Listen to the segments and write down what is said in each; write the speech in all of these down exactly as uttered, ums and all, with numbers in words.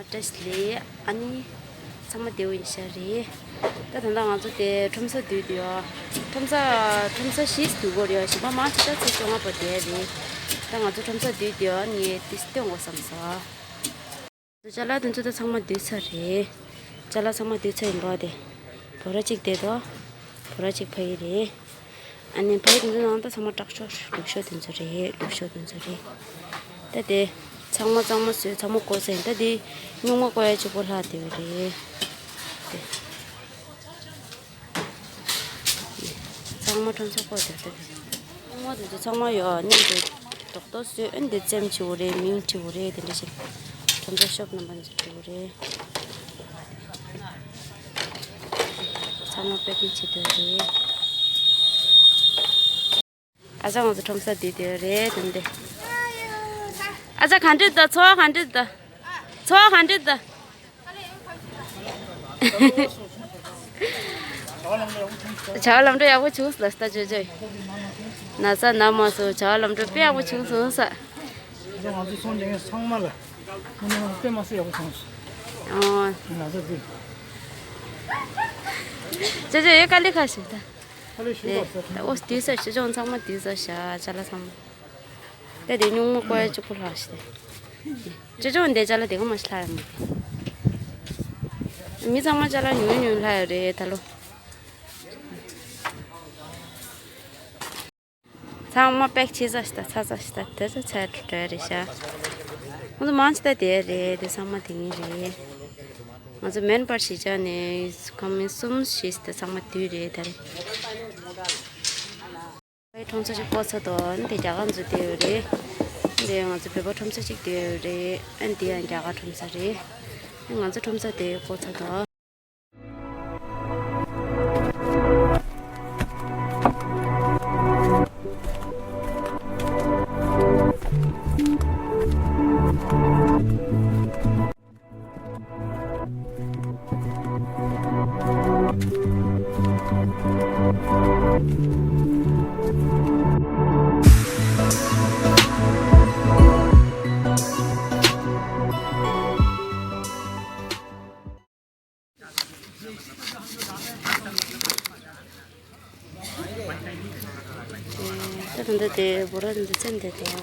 བཀྲ་ཤིས་བདེ་ལེགས། ཨ་ནི་ཚང་མ་བདེ་པོ་ཡིན་ཤག་རེད། ད་ད་ལྟ་ང་ཚོ་དེ་ཁྲོམ་ས་བསྡུས་བསྡད་ཡོད། ཁྲོམ་ས་ཁྲོམ་ས་བཞི་བསྡུས་དགོས་རེད། གཞན་པ་མང་ཆེ་ད་ཚོ་བཅོ་ལྔ་པ་བསྡད་རེད། ད་ང་ཚོ་ཁྲོམ་ས་བསྡུས་བསྡད་ཡོད། ཨ་ནི་ཏིས་སྟོན་དགོས་བསམ་སོང་། ཅ་ལག་དེ་ཚོ་ད་ཚང་མ་བསྡུས་ཚར་རེད། ཅ་ལག་ཚང་མ་བསྡུས་ཚར་ཡིན་པ་དེ། བོ་ར་གཅིག་བསྡད་དོ། བོ་ར་གཅིག་ཕ་གི་རེད། ཨ་ནི་ཕ་གི་དེ་ཚོ་ནང་ད་ཚང་མ་དྲག་ཤོས་ལུག་ཤོས་དེ་ཚོ་རེད། ལུག་ཤོས་དེ་ཚོ་རེད། ད་དེ་ཚང་མ་གཙང་མ་བཟོས། ཚང་མ་བཀོག་ཚར་ཡིན། ད་དེ་སྨྱུག་མ་བཀོག་ཡ་གཅིག་པོ་ལྷག་བསྡད་ཡོད་རེད། དེ། ཚང་མ་ཁྲོམ་ས་བཀོག་བསྡད་དེ། སྨྱུག་མ་དེ་ཚོ་ཚང་མ་ཡོད། མཉམ་དུ་རྡོག་རྡོག་བཟོས། ཨ་ནི་དེ་རྩེད་མོ་བྱེད་དགོས་རེད། མིང་བྲིས་དགོས་རེད། དེ་འདྲ་ཞིག་ཁྲོམ་ས་ཤོབ་རྣམ་པ་ཚོ་བྲིས་དགོས་རེད། ཚང་མ་པེ་ཀིང་བྱེད་དགོས་རེད། ཨ་ཅག་ང་ཚོ་ཁྲོམ་ས་བསྡུས་བསྡད་རེད་དེ་འདི། ཨ་ཅག་ག་འདྲ་འདུག་འཚོ་བ་ག་འདྲ་འདུག་འཚོ་བ་ག་འདྲ་འདུག་བྱ་བ་ལམ་འགྲོ་ཡག་པོ་བྱུང་སོང་། ད་ཅོ་ཅོ། ན་ཚ་ན་མ་སོང་། བྱ་བ་ལམ་འགྲོ་དཔེ་ཡག་པོ་བྱུང་སོང་ས། ང་ཚོ་ཚོང་བྱེད་མཁན་ཚང་མ་ལ་དངོས་གནས་དཔེ་མ་སྲིད་ཡག་པོ་བྱུང་སོང་། ཨོ། ན་ཚ་འདི། ཅོ་ཅོ་ཡོད། དཀའ་ལས་ཁག་ཞིག་ད། ཨོ་བསྡུས་ས། ཅོ་ཅོ་ཚང་མ་བསྡུས་ས་ཤག་ཅ་ལག་ཚང་མ། ད་དེ་སྨྱུག་མ་བཀོག་ཡ་གཅིག་པོ་ལྷག་ཤག་ཅོ་ཅོ་འདི་ཅ་ལག་དེ་ག་མ་ཤི་ལྷག་ཡ་མ། མི་ཚང་མ་ཅ་ལག་ཉུང་ཉུང་ལྷག་ཡོད་རེད་ད་ལོ། ཚང་མ་པེག་བྱས་ཚར་ཤག་ད་ཚར་ཚར་ཤག་ད་དེ་ཚོ་ཚར་འགྲོ་ཡ་རེད་ཤག་ང་ཚོ་མང་ཆེ་ད་དེ་རེད། དེ་ཚང་མ་དེ་ཉིད་རེད། ང་ཚོ་མེན་པར་ཞིག་བྱས་ནས་ཁང་མིག་གསུམ་བཞི་ད་ཚང་མ་དེ་རེད་ད་རེད། ཁྲོམ་ས་ཅིག་བཀོག་ཚར་དོ། འདི་རྒྱ་གར་ཚོ་བསྡད་ཡོད་རེད། འདི་ང་ཚོ་བོད་པ་ཁྲོམ་ས་ཅིག་བསྡད་ཡོད་རེད། ཨ་འདི་ཡང་རྒྱ་གར་ཁྲོམ་ས་རེད། ང་ཚོ་ཁྲོམ་ས་དེ་བཀོག་ཚར་དོ། ད་ད་ལྟ་དེ་བོ་ར་འདི་ཙམ་དེ་དོ།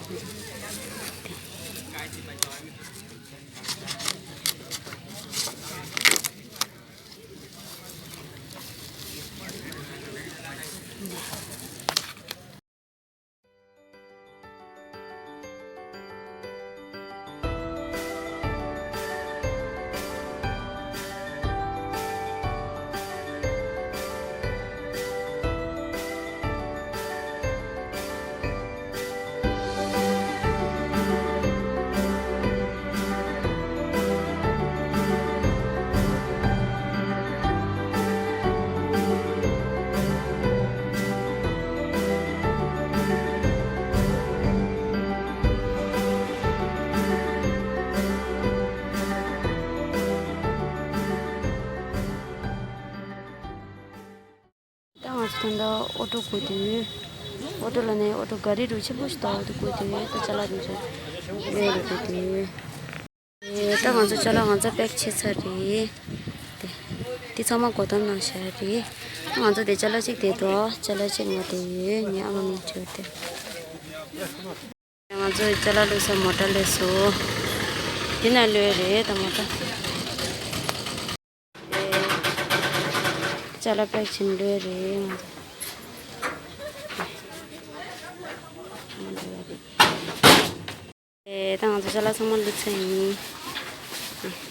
ད་ང་ཚོ་ད་ལྟ་ཨོ་ཊོ་སྒུག་དུས། ཨོ་ཊོ་ལ་ནས་ཨོ་ཊོ་ག་རི་རུ་ཆེན་པོ་ཞིག་ད་ཨོ་ཊོ་སྒུག་དུས། ད་ཅ་ལག་དེ་ཚོ་ལེན་རུ་སྒུག་དུས། ཨེ་ད་ང་ཚོ་ཅ་ལག་ང་ཚོ་པེག་བྱས་ཚར་རེད། དེ་དེ་ཚང་མ་སྒོ་ཐོམ་ནང་བཞག་རེད། ད་ང་ཚོ་དེ་ཅ་ལག་གཅིག་དེ་འདུག་ཅ་ལག་གཅིག་ང་དེ་ཡོད། ངའི་ཨ་མ་མིང་བྲིས་ཏེ། ང་ཚོ་ཅ་ལག་བླུགས་ས་མོ་ཊ་སླེབས་སོང་། དེ་ན་ལོས་རེད་ད་མོ་ཊ། ཅ་ལག་པེག་བྱེད་ལོས་རེད་ང་ཚོ། ཨེ་ད་ང་ཚོ་ཅ་ལག་ཚང་མ་བླུགས་ཚར་ཡིན།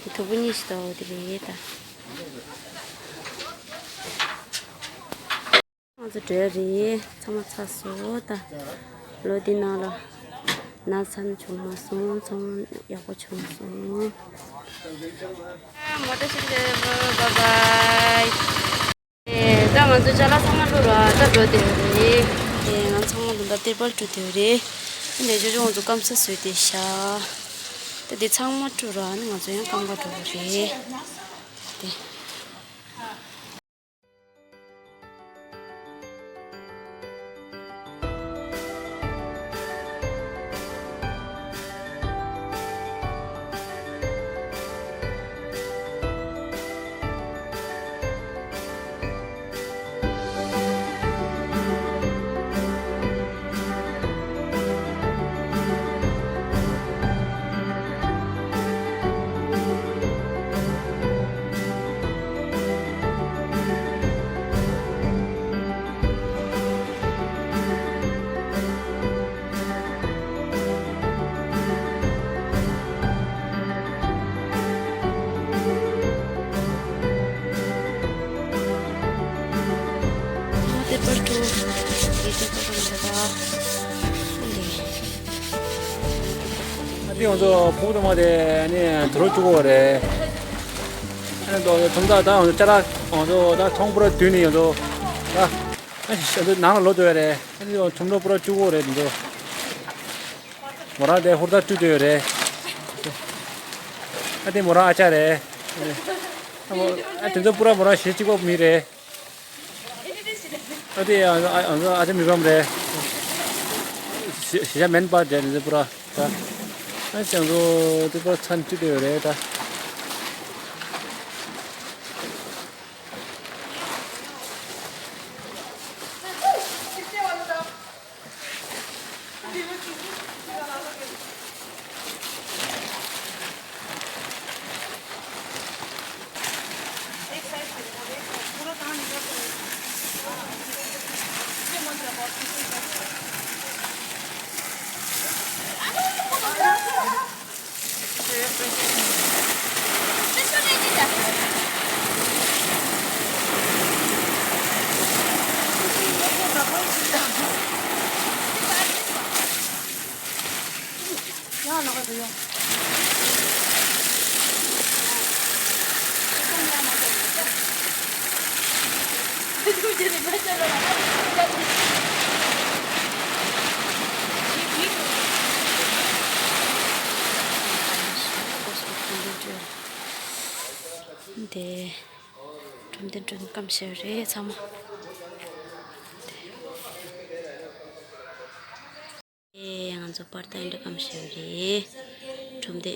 ཨ་དུ་བུ་གཉིས་ཤིག་ད་འོ་དེ་རེད་ད། ང་ཚོ་འགྲོ་ཡ་རེད། ཚང་མ་ཚར་སོང་ད། ལོ་འདི་ནང་ལ་ན་ཚ་བྱུང་མ་སོང་། ཚང་མ་ཡག་པོ་བྱུང་སོང་། མོ་ཊ་ཞིག་སླེབས། བཱའི་བཱའི། ཨེ་ད་ང་ཚོ་ཅ་ལག་ཚང་མ་བླུགས་ར་ད་འགྲོ་བསྡད་ཡོད་རེད། ཨེ་ང་ཚང་མ་ལུང་པ་ཏིར་པལ་བཀྲུ་བསྡད་ཡོད་རེད། ཨ་ནི་ཅོ་ཅོ་ང་ཚོ་སྐམ་ས་བཟོས་བསྡད་ཤག་ད་འདི་ཚང་མ་བཀྲུ་ར་ཨ་ནི་ང་ཚོ་ཡང་སྐམ་ག་འགྲོ་གི་རེད། དེ། ཨ་དེ་ང་ཚོ་ཕུག་དུ་མ་དེ་ནི་དུ་རུ་བཅུག་གོ་རེད། ཨ་ནི་ཁྲོམ་ཐག་ད་ང་ཚོ་ཅ་ལག་ང་ཚོ་ད་ཐོང་པུ་ར་དུས་ནི་ང་ཚོ་ད་ཨ་ནི་ང་ཚོ་ནང་ལ་ལོག་འགྲོ་ཡ་རེད། ཨ་ནི་ཁྲོམ་ཐག་པུ་ར་བཅུག་གོ་རེད། དེ་ཚོ་མོ་རང་དེ་ཧུར་ཐག་བཅུག་འགྲོ་ཡ་རེད། ཨ་དེ་མོ་རང་ཨ་ཅག་རེད། ཨ་དེ་ཚོ་པུ་ར་མོ་རང་གཞི་གཅིག་པོ་མི་རེད། ཨ་དེ་ཨ་ཨ་ཨ་ཅག་མི་ཕམ་རེད། གཞི་གཞི་ཆགས་མེད་པ་དེ་དེ་ཚོ་པུ་ར་ད། ཨ་ཅག་ཚོ་དེ་པུ་ར་ཚན་བཅུག་འགྲོ་ཡ་རེད་ད། འདི། ཁྲོམ་སྡེ་འགྲོ་སྐམ་ཤེས་རེད་ཚང་མ། ཨེ་ང་ཚོ་པར་ཏ་འདྲ་སྐམ་ཤེས་རེད། ཁྲོམ་སྡེ།